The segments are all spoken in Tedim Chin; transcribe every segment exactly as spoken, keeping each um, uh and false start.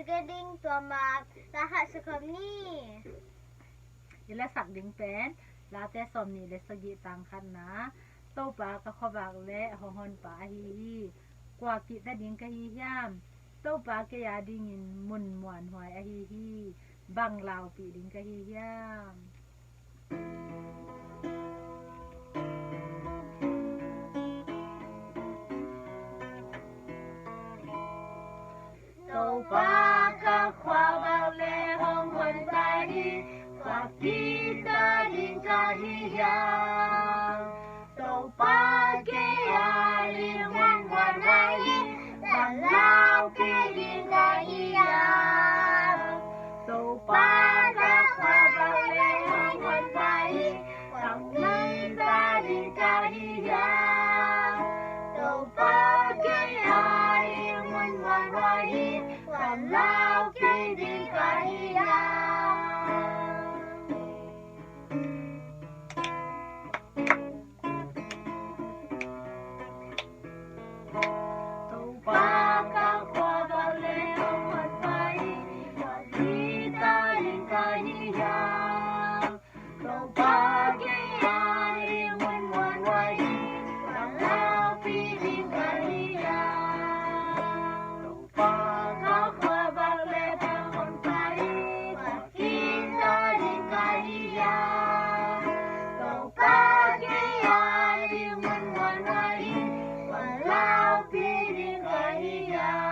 Ka ding tua mah la khat sa khawm ni. I la sak ding pen Late sawmnih le sagih tang khatna, Topa ka khuavak le hong honpa ahi hi. Kua kihta ding ka hi hiam? Topa kei a dingin mun muanhuai ahi hi. Bang laupih ding ka hi hiam? Topa ka khuavak le hong honpa hi. Kua kihta ding ka hi hiam? Topa kei a dingin mun muanhuai hi. Bang laupih ding ka hi hiam? Topa ka khuavak le hong honpa hi. Bang kihta ding ka hi hiam? Topa kei a dingin mun muanhuai hi. Bang laupih ding ka hi hiam? Topa ka khuavak le hong honpa hi. Bang kihta ding ka hi hiam? Topa kei a dingin mun muanhuai hi. Bang laupih ding ka hi hiam? Topa ka khuavak le hong honpa hi. Bang kihta ding ka hi hiam? Topa kei a dingin mun muanhuai hi. Bang laupih ding ka hi hiam?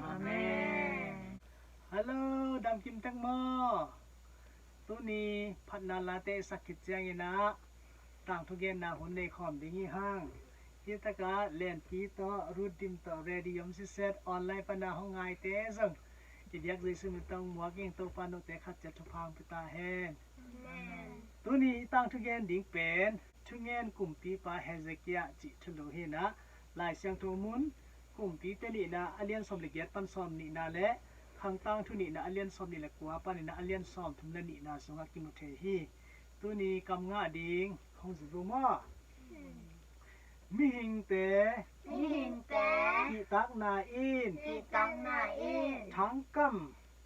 Amen. Hello, damkim tek maw? Tuni phatna late i sak khit ciangin ah tangthu genna hun nei khawm ding hi hang. Hi takah Lenpi tawh, Ruth Dim tawh, radio om siset, online pana hong ngaite zong i biak Jesu min tawh muak ing. Topa note khat ciat thupha hong pia ta hen. Amen. Tuni i tangthu gen ding pen Thungen Kumpipa Hezekiah cih thulu hi in ah, Lai Siangtho mun Kumpite nihna a lian sawm le giat pan sawm nihna le Khangtangthu nihna a lian sawm nih le kua panin ah a lian sawm thum le nihna sungah kimu thei hi. Tuni kam ngah ding hong zui vo maw? Mihingte, mihingte kihtakna in, kihtakna in thangkam,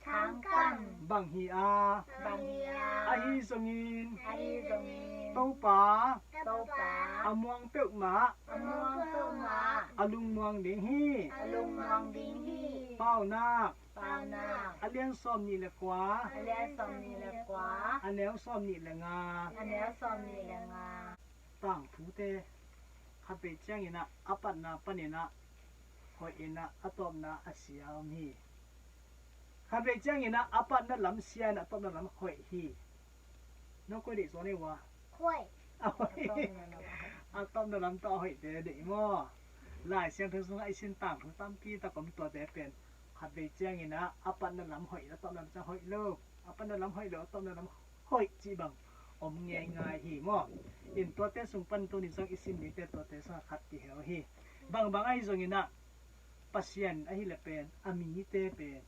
thangkam bang hi a, bang hi a, ahi zongin, ahi zongin Topa, Topa a muang peuhmah, a muang peuhmah a lungmuang ding hi. A lungmuang ding hi. Paunak, paunak a lian sawm nih le kua, a lian sawm nih le kua, a neu sawm nih le nga, a neu sawm nih le nga. Tangthute khatvei ciangin ah a patna panin ah hoih in ah a tawpna a sia om hi. Khatvei ciangin ah a patna lam sia in a tawpna lam hoih hi. No koi deih zaw nei ua? Hoih. A hoih. A tawpna lam tawh a hoihte deih maw? Lai Siangtho sungah i sin tangthu tampi tak om, tuate pen khatvei ciangin ah a patna lam hoih, a tawpna lam ciang hoih lo. A patna lam hoih lo, a tawpna lam hoih cih bang om ngeingai hi maw? In tuate sung pan tuni zong i sin mite tuate sungah khat kihel hi. Bangbang ahi zongin ah Pasian ahih leh pen a mite pen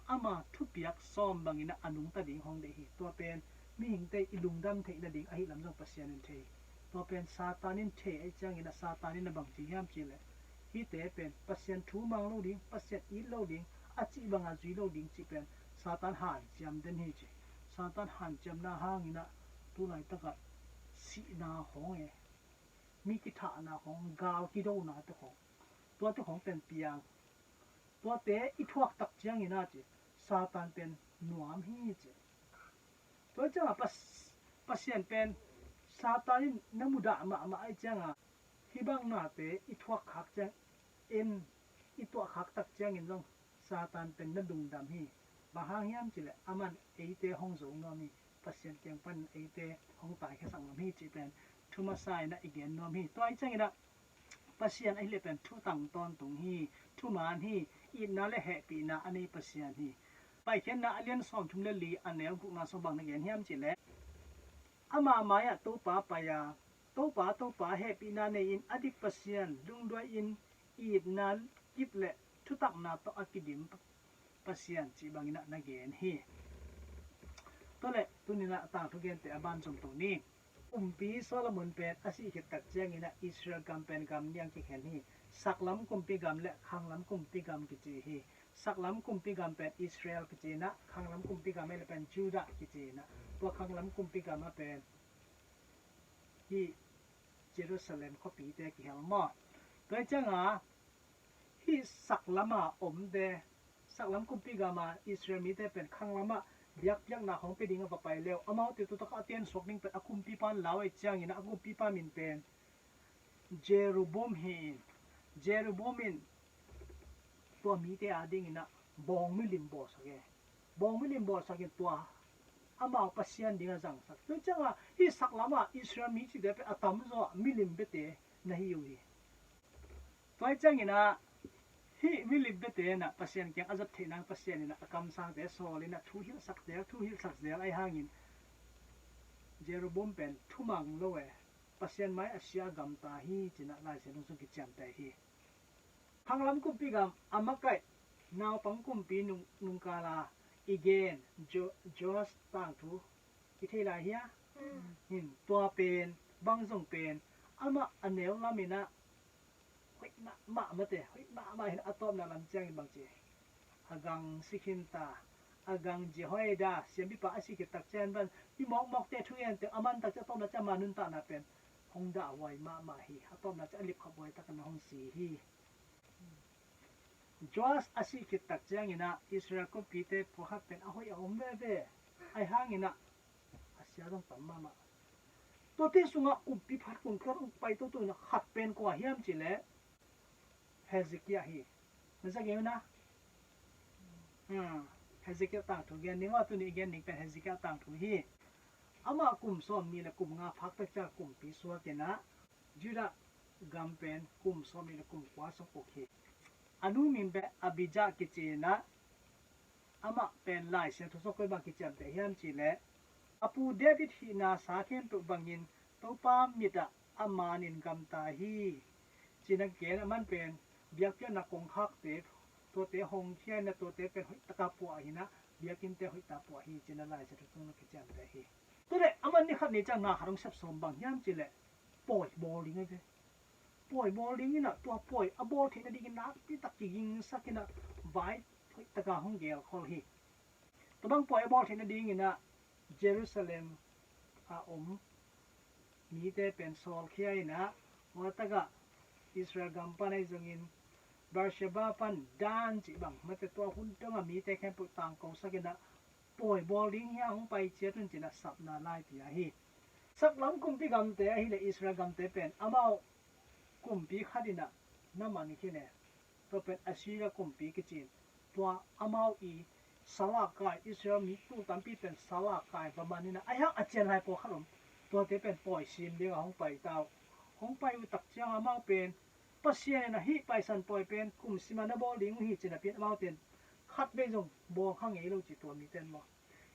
ama thupiak sawm bangin ah a nungta ding hong deih hi. Tua pen mihingte i lungdam theih nading ahih lam zong Pasian in thei hi. Tua pen Satan in thei ahih ciangin ah Satan in a bang ci hiam cih leh, hihte pen Pasian thu mang lo ding, Pasian it lo ding, a cih banga zui lo ding cih pen Satan hanciam den hi ci. Satan hanciamna hangin ah tu laitakah sihna khawng e, mi kithahna khawng, gal kidonate khawng, tuate khawng pen piang. Tuate i thuak tak ciangin ah ci, Satan pen nuam hi ci. Tua ciangah Pas-, Pasian pen Satan in na mudah mahmah ahih ciangah hih bang nate i thuak khak ciang, en i tuah khak tak ciangin zong Satan pen na lungdam hi. Bang hang hiam cih leh aman eite hong zo nuam hi. Pasian kiang pan eite hong taikhia sak nuam hi cih pen thu masa in ah i gen nuam hi. Tua ahih ciangin ah Pasian ahih leh pen thutang tawntung hi, thuman hi, itna le hehpihna a nei Pasian hi. Paikhiatna a lian sawmthum le li a neu gukna sung bang na gen hiam cih leh, ama mai-ah Topa pai-a, Topa, Topa, hehpihna nei-in a dik Pasian, lungduai-in itna kip le thutakna tawh a kidim Pasian cih bangin ah na gen hi. Tua leh Tuni-in ah tangthu gente a ban zom to ni. Kumpi Solomon pen a sih khit tak ciangin ah Israel gam pen gam nih a kikhen hi. Saklam kumpi gam le khanglam kumpi gam kici hi. Saklam kumpi gam pen Israel kici-in ah, khanglam kumpi gam ahih leh pen Judah kici-in ah, tua khanglam kumpi gam ah pen hih Jerusalem khuapite kihel maw? Tua hi ciangin ah hih saklam a omte, saklam kumpi gam a Israel mite pen khanglam ah biakpiakna hong pia ding a va pai le uh, amaute tu takah a teng suak ding pen a kumpipa in lau ahih ciangin ah a kumpipa min pen Jeroboam hi in, Jeroboam in tua mite a dingin ah bawng milim bawlsak e. Bawng milim bawlsak in tua amau Pasian ding a zangsak. Tua ciangin ah hih saklam ah Israel mi cihte pen a tamzaw ah milim biate na hi uh hi. Tua hi ciangin ah hih milim biate in ah Pasian kiang a zat theih nang Pasian in ah a kamsangte sawl in ah thu hilhsak zel, thu hilhsak zel ahi hangin Jeroboam pen thumang lo e. Pasian mai a sia gamta hi ci-in ah Lai Siangtho sung kiciamteh hi. Khanglam kumpi gam a makaih naupang kumpi nung, nungkal a i gen Jo-, Joas tangthu i thei lai hia? Hin tua pen, bang zong pen, amah a neu lam in ah hoih mahmah mate, hoih mahmah hin a tawpna lam ciangin bang ci, a gang si khin ta, a gang Jehoiada, siampipa a si khit tak ciang ban, i mawkmawkte thugente a man tak ciang a tawpna ciang ama nuntakna pen hong dahhuai mahmah hi. A tawpna ciang a lipkhaphuai takin hong si hi. Joas a si khit tak ciangin ah Israel kumpite pawlkhat pen a hoih a om veve. Ahi hangin ah a sia zong tam mahmah. Tuate sungah kumpi phat kum khat hong pai toto in ah khat pen kua hiam cih leh Hezekiah hi. Na za gen uh na. Hmm. Hezekiah tangthu gen ning aw, tuni i gen ning pen Hezekiah tangthu hi. Amah kum sawmnih le kum nga phak tak ciang kumpi suak in ah Judah gam pen kum sawmnih le kum kua sung uk hi. A nu min pen Abijah kici in ah, amah pen Lai Siangtho sung koi bang kiciamteh hiam cih leh, a pu David hihna sa khempeuh bangin Topa mit ah a manin gamta hi. Ci-in a gen, aman pen biakpiakna kongkhakte, tuate hong khia in ah tuate pen hoih takin puah hi in ah, biakinnte hoih takin puah hi ci-in ah Lai Siangtho sung kiciamteh hi. Tua leh aman ni khat ni ciang na khat hong sep sawm, bang hiam cih leh pawi bawl ding ahi ve. Pawi bawl ding in ah tua pawi a bawl theih nadingin nakpi tak kigingsak in ah vai hoih takin hong gelkhol hi. Tua bang pawi a bawl theih nadingin ah Jerusalem a om mite pen sawlkhia in ah, hua takah Israel gam pan ahi zongin Beersheba pan Dan cih bang, mate tua hun dong a mite khempeuh tangkosak in ah pawi bawl ding hi a, hong pai ciat un ci-in ah sapna laipi ahi hi. Saklam kumpi gamte ahih leh Israel gamte pen amau kumpi khat in ah na man khin e. Tua pen Assyria kumpi kici in, tua amau i sal a kai, Israel mi tung tampi pen sal a kai va man in ah, ahi hang a cian lai pawlkhat om, tuate pen pawi sim ding a hong pai ta uh. Hong pai uh tak ciang amau pen Pasian in ah hih paisan pawi pen kum sim a na bawl ding uh hi ci-in a pia in, amaute in khat vei zong bawl kha ngei lo ci, tua mite in maw.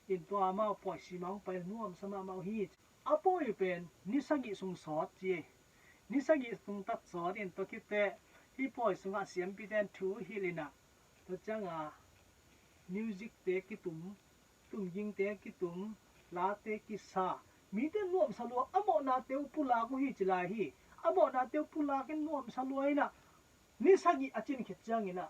In tua amau pawi sim a hong pai nuamsa mahmah uh hi. A pawi uh pen ni sagih sung sawt ci. Ni sagih sung tak sawt in, tua khit teh hih pawi sungah siampite in thu hilh in ah, tua ciangin musicte kitum, tumgingte kitum, late kisa, mite nuamsa lua, a mawhnate uh pulak uh hi ci lai hi. A mawhnate uh pulak in nuamsa lua in ah, ni sagih a cin khit ciangin ah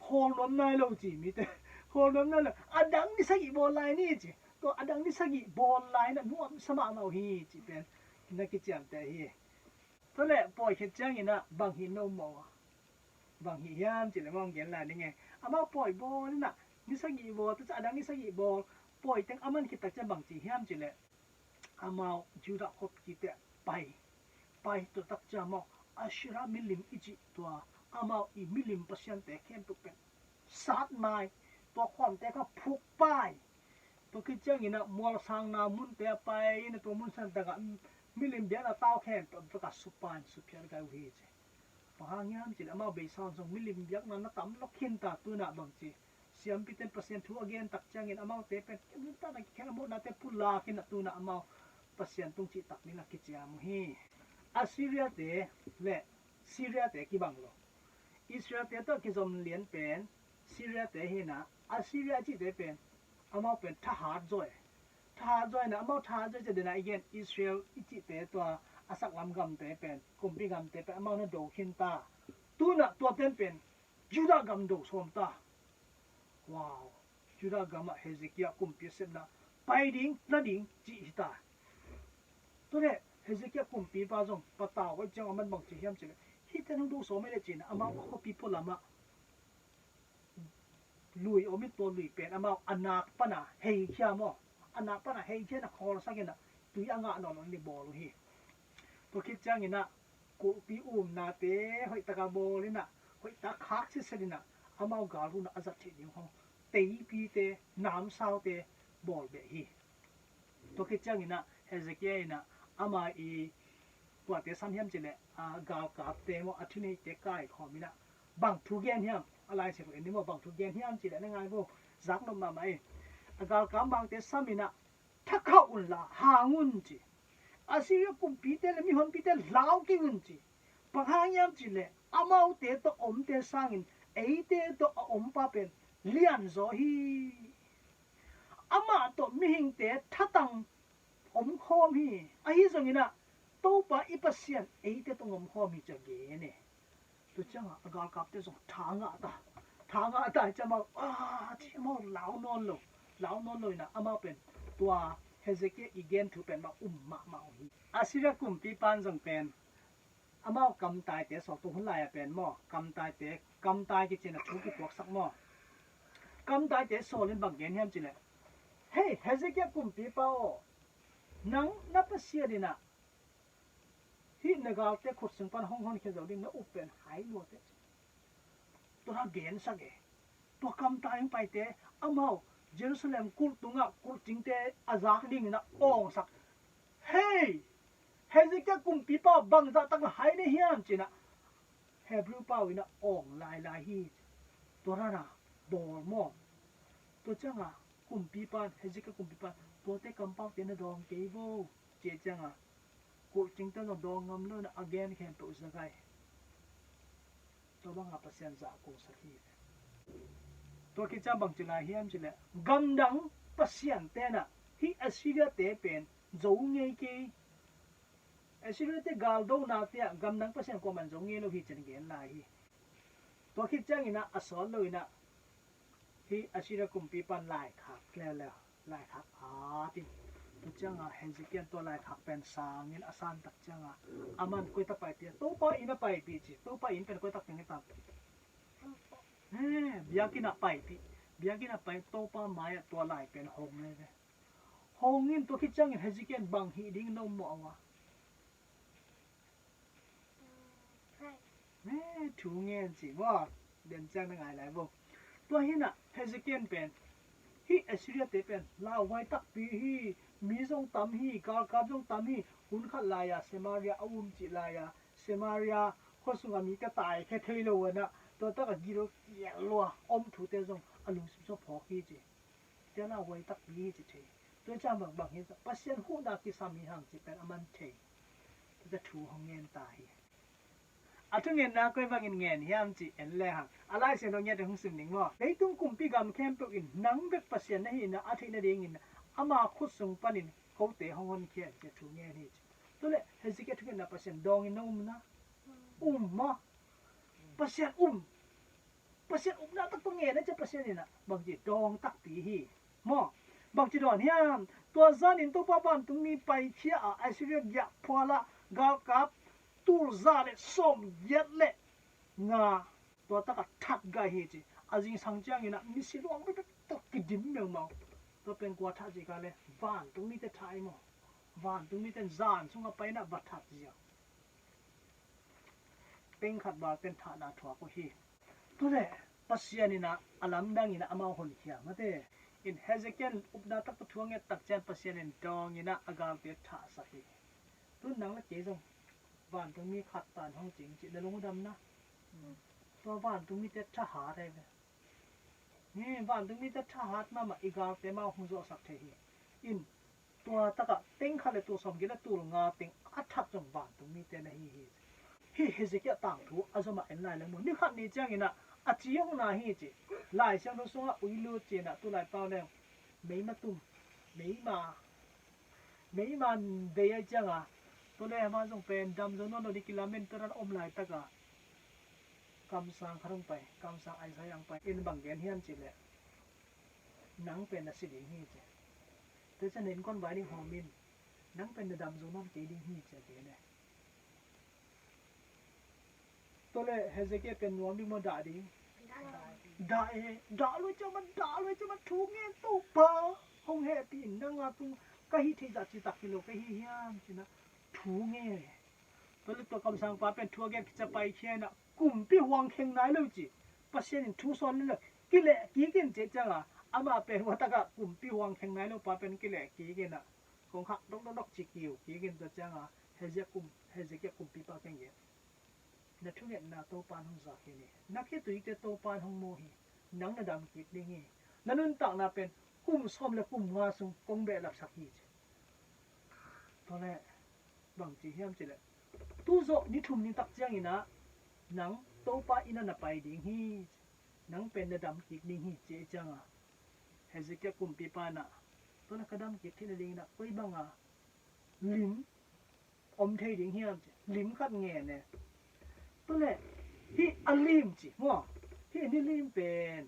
khawl nuam nai lo ci, mite khawl nuam nai lo. A dang ni sagih bawl lai ni ci. Tua a dang ni sagih bawl lai in ah nuamsa mahmah uh hi cih pen na kiciamteh hi. Tua leh pawi khit ciangin ah bang hih na om maw? Bang hih hiam cih leh mawng gen lai ning e. Amau pawi bawl in ah ni sagih bawl, tua ciang a dang ni sagih bawl, pawi teng a man khit tak ciang bang ci hiam cih leh, amau Judah khuapite pai, pai tua tak ciang amau Asherah milim i cih, tua amau i milim pasiante khempeuh pen sat mai, tua khuamte kha phuk pai. Tua khit ciangin ah mualsangna munte ah pai in ah, tua mun san takah milim biakna tau khempeuh bek a supa in suphiat gai uh hi ci. Bang hang hiam cih leh amau beisa un zong milim biakna na tam lawk khin ta, tu-in ah bang ci, siampite in Pasian thu a gen tak ciangin amaute pen nuntakna kikhen, a mawhnate pulak in ah tu-in ah amau Pasian tung cihtak ding a kiciam uh hi. Assyriate le Syriate kibang lo. Israelte tawh kizom lian pen Syriate hi in ah, Assyria cihte pen amau pen thahat zaw e. Thahat zaw inah, amau thahat zaw ciang denah i gen Israel i cihte tua a saklam gamte pen, kumpi gamte pen amau na do khin ta. Tunah tuate pen Judah gam do sawm ta. Wow. Judah gamah Hezekiah kumpi sepna pai ding, na ding cih hi ta. Tua leh Hezekiah kumpipa zong patau hoih ciang a man bang ci hiam cih leh, hihte nong do sawm hi leh ci-in amau a khuapi pualamah lui om in tua lui pen amau a nak pana heikhia maw, a nak pana heikhia inah khawlsak inah tui a ngah nawn lo in i bawl uh hi. Tua khit cianginah kulhpi umnate hoihtaka bawl inah, hoihtak khak sitset inah amau galhunah a zat theih ding hong teipite, namsaute bawl beh hi. Tua khit cianginah Hezekiah inah ama i tuate sam hiam cih leh, a, galkapte maw, a thuneite kaikhawm inah bang thu gen hiam, a Lai Siangtho en ni maw, bang thu gen hiam cih leh na ngai vo, zaknop mahmah hi. A galkap mangte sam inah thakhauh unla hang un ci. Assyria kumpite le mihonpite lau kei un ci. Bang hang hiam cih leh amaute tawh omte sangin eite tawh a ompa pen lianzaw hi. Amah tawh mihingte thatang omkhawm hi. Ahi zonginah Topa i Pasian eite tawh omkhawm hi ci a gen e. Tua ciangah a galkapte zong tha ngah ta. Tha ngah ta hi ci amau, a, ci amau lau nawn lo. Lau nawn lo inah amau pen tua Hezekiah i gen thu pen mah um mahmah uh hi. Assyria kumpipan zong pen amau kamtaite sawl, tua hun lai-a pen maw, kamtaite, kamtai kici inah thu kituaksak maw. Kamtaite sawl in bang gen hiam cih leh, hei Hezekiah kumpipa aw, nang na Pasian inah hih na galte khut sung pan hong honkhia zo ding na up pen hai lua teh. Tua na gensak e. Tua kamtai hong paite amau Jerusalem kulh tungah kulhcingte a zak dingin a awngsak. Hei! Hezekiah kumpipa bangzah tak na hai na hiam ci inah Hebrew pau inah awng lailai hi. Tua rana bawl maw. Tua ciangah kumpipan, Hezekiah kumpipan, tuate kampaute na dawng kei vo. Ci ciangah kulhcingte zong dawng ngam lo inah a gen khempeuh zagai. Tua bangah Pasian zahkul sak hi. Tua khit ciang bang ci lai hiam cih leh, gamdang pasiante inah hih Assyria-te pen zo ngei kei. Assyria-te galdonate ah gamdang pasian kuaman zo ngei lo hi ci-in gen lai hi. Tua khit cianginah a sawt lo inah hih Assyria kumpipan laikhak leuleu, laikhak at in. Tua ciangah Hezekiah tua laikhak pen sangin a santak ciangah aman koi tak paipih, Topa inn ah paipih ci, Topa inn pen koi tak teng hi tam. He, biakinn ah paipih, biakinn ah pai, Topa mai-ah tua lai pen hong le ve. Hong in tua khit ciangin Hezekiah bang hih ding na um mawh a. He, thu ngen ci maw. Den ciang na ngai lai vo. Tua hinah Hezekiah pen hih Assyria-te pen lauhuai takpi hi, mi zong tam hi, galkap zong tam hi. Hun khat lai-a Samaria a um cih lai-a Samaria khua sungah mite taikhia thei lo a, tua takah gilo kial lua om thute zong a lungsim sung phawk hi ci. Tua lauhuai takpi hi ci thei. Tua ciang bang bang hi, Pasian huhna kisam hi hang ci pen a man thei. Tua thu hong ngen ta hi. A thungenna koi bangin ngen hiam ci en le hang. A Lai Siangtho ngiat hong sim ning maw. Leitung kumpi gam khempeuh in nang bek Pasian na hihna a theih nadingin ama khut sung panin kote hong honkhia in ci a thu ngen hi ci. Tua leh Hezekiah thungetna Pasian dawngin na um na. Um maw. Pasian um. Pasian upna tak tua ngen a ci a Pasian inah bangci dawng takpi hi. Maw, bangci dawn hiam? Tua zanin Topa vantungmi paikhia a Assyria giahphual ah galkap tul za le sawmgiat le nga tua takah that gai hi ci. A zingsang cianginah misi luang bekbek tawh kidim meumau. Tua pen kua that zia ka le vantungmite that hi maw. Vantungmite in zan sungah painah va that zia. Peng khat val pen thahna thuak uh hi. Tua leh Pasian inah a lamdang inah amau honkhia mate. In Hezekiah upna tak tua thu a nget tak ciang Pasian in dawng inah a galte thahsak hi. Tun nang le kei zong vantungmi khat tan hong cing cih na lung uh dam na. Tua vantungmite thahat ahi ve. Hi vantungmite thahat mahmah, i galte amau hong zawhsak thei hi. In tua takah teng khat le tul sawmgiat le tul nga teng a that zong vantungmite na hi hi. Hih Hezekiah tangthu a zomah en lai leng mu. Ni khat ni cianginah a ci hong na hi ci. Lai Siangtho sungah ui lut ci-inah tulai pau leng meima tum, meima Mei man dei ai cianga, tole ama zong pen dam zo nawn lo ding kilamen taran om laitaka kamsang khat hong pai, kamsang Isaiah hong pai in bang gen hiam cileh, nang pen na si ding hi ci. Tua cian na innkuan vai ding hawm in, nang pen na dam zo nawn kei ding hi ci a gen e. Tole Hezekiah pen nuam ding maw dah ding? Dah e, dah lua ciang man, dah lua ciang man thu ngen Topa hong hehpih in nang a tung ka hih theih zah citak hi lo ka hi hiam cinah thu ngen e. Tole tua kamsangpa pen thu a gen kicapai khianah kumpi huang kheng nai lo ci. Pasian in thu sawn lo kileh kik in cih cianga ama pen huatakah kumpi huang kheng nai lo pa pen kileh kik inah kong khak dokdokdok ci kiu kik in tua cianga Hezekiah kum, Hezekiah kumpipa keng gen. Na thungetna Topa in hong zak hi ni. Na khituite Topa in hong mu hi. Nang na dam kik ding hi. Na nuntakna pen kum sawm le kum nga sung kong behlapsak hi ci. Tole bang ci hiam cileh, tu zawh ni thum ni tak cianginah nang Topa innah na pai ding hi ci. Nang pen na dam kik ding hi ci cianga Hezekiah kumpipa inah tole ka dam kik theihna dinginah koi banga lim om thei ding hiam ci lim khat ngen e. Tole hih a lim ci maw, hih ni lim pen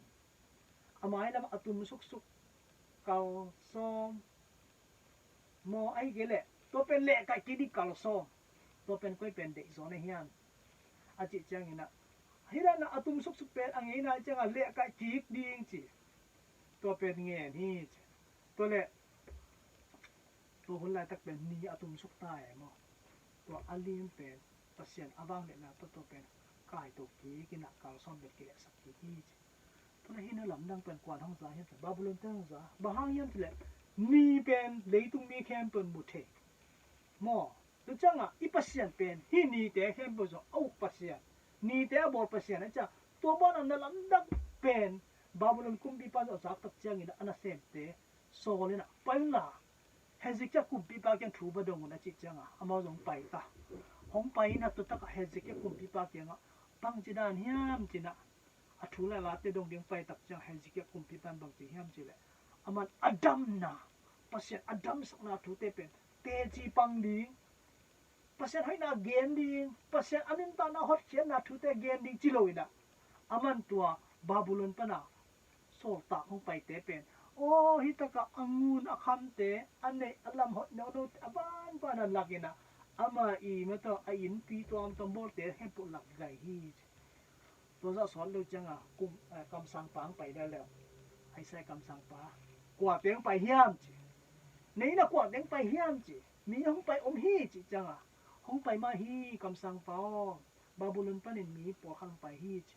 a mailam a tum suksuk kal sawm maw, ahi kei leh tua pen lehkaih kik ding kal sawm. Tua pen koi pen deih zaw na hiam a cih cianginah hih dana a tum suksuk pen a ngeina cianga lehkaih kik ding ci. Tua pen ngen hi ci. Tole tua hun laitak pen ni a tumsuk ta e maw. Tua a lim pen Pasian a vangliatna tawh tua pen kaito kik inah kal sawm pen kilehsak kik hi ci. Tule hih na lamdang pen kuan hong za hiam cileh Babylon te hong za. Bang hang hiam cileh ni pen leitung mi khempeuh in mu thei maw. Tua ciangah i Pasian pen hih nite khempeuh zong a uk Pasian, nite a bawl Pasian a ciah tua banah na lamdang pen Babylon kumpipa zong a zak tak ciangin a nasemte sawl inah pai unla Hezekiah kumpipa kiang thu va dong un a cih cianga amau zong pai ta. Hong pai inah tua takah Hezekiah kumpipa kiangah bangci dan hiam cinah a thu le late dong ding pai tak ciang Hezekiah kumpipa in bangci hiam cileh aman a damna Pasian a damsakna thute pen teci pang ding, Pasian hoihna gen ding, Pasian a nuntakna hotkhiatna thute gen ding ci lo inah aman tua Babylon pana sawltak hong paite pen aw hitakah a ngun a khamte a neih a lam hoih nonote a banbana lak inah ama i mataw a innpi tuamtuam bawlte khempeuh lak gai hi ci. Tua zah sawt lo cianga kum, eh, kamsangpa hong pai leuleu. Isaiah kamsangpa kuate hong pai hiam ci. Na innah kuate hong pai hiam ci. Mi hong pai om hi ci cianga hong pai mah hi kamsangpa aw. Babylon panin mi pawlkhat hong pai hi ci.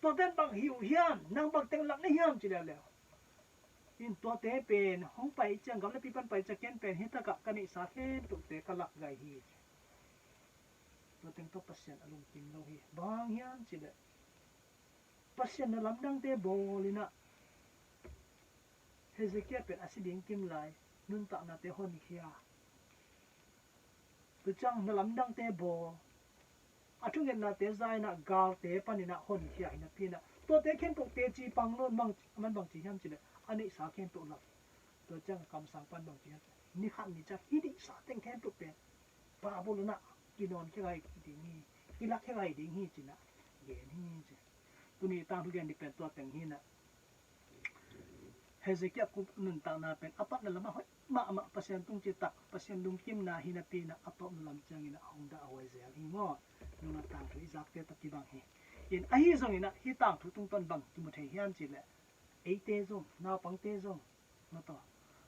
Tuate in bang hi uh hiam, nang bang teng lak na hiam ci leuleu. In tuate pen hong pai ciang gam le pi pan pai ciang ken pen hitakah ka neihsa khempeuhte ka lak gai hi ci. Tua teng tawh Pasian a lungkim lo hi. Bang hang hiam cileh Pasian na lamdangte bawl inah Hezekiah pen a si ding kim lai nuntaknate honkhia. Tua ciang na lamdangte bawl a thungetnate za inah galte paninah honkhia hi napi inah tuate khempeuh teci pang lo in bang, man bangci hiam cileh a neihsa khempeuh lak. Tua ciang kamsang pan bangci hiam cileh ni khat ni ciang hih neihsa teng khempeuh pen Babylon ah kinawnkhia gai ding hi, kilakkhia gai ding hi cinah gen hi ci. Tuni tangthu gen ding pen tua teng hinah Hezekiah kum nuntakna pen a patna lamah hoih mahmah Pasian tung citak Pasian lungkimna hi napi inah a tawpna lam cianginah a hong dah a huai zel hi maw. Nungah tangthu i zakte tawh kibang hi. In ahi zonginah hih tangthu tungtawn bang kimu thei hiam cileh eite zong naupangte zong mataw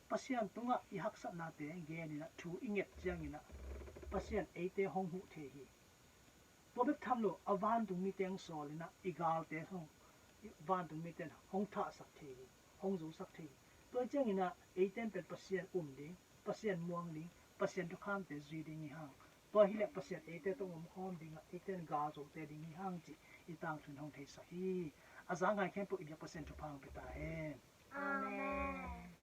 Pasian tungah i haksatnate geninah thu i nget cianginah Pasian eite hong huh thei hi. Tua bek tham lo a vantung mite hong sawl inah i galte hong, i vantung mite hong thahsak thei hi, hong zosak thei hi. Tua cianginah eite in pen Pasian um ding, Pasian muang ding, Pasian thukhamte zui ding hi hang. Tua hileh Pasian eite tawh om khawm dingah eite in gal zote ding hi hang cih i tangthu in hong theisak hi. A za ngai khempeuh i biak Pasian thupha hong pia ta hen. Amen.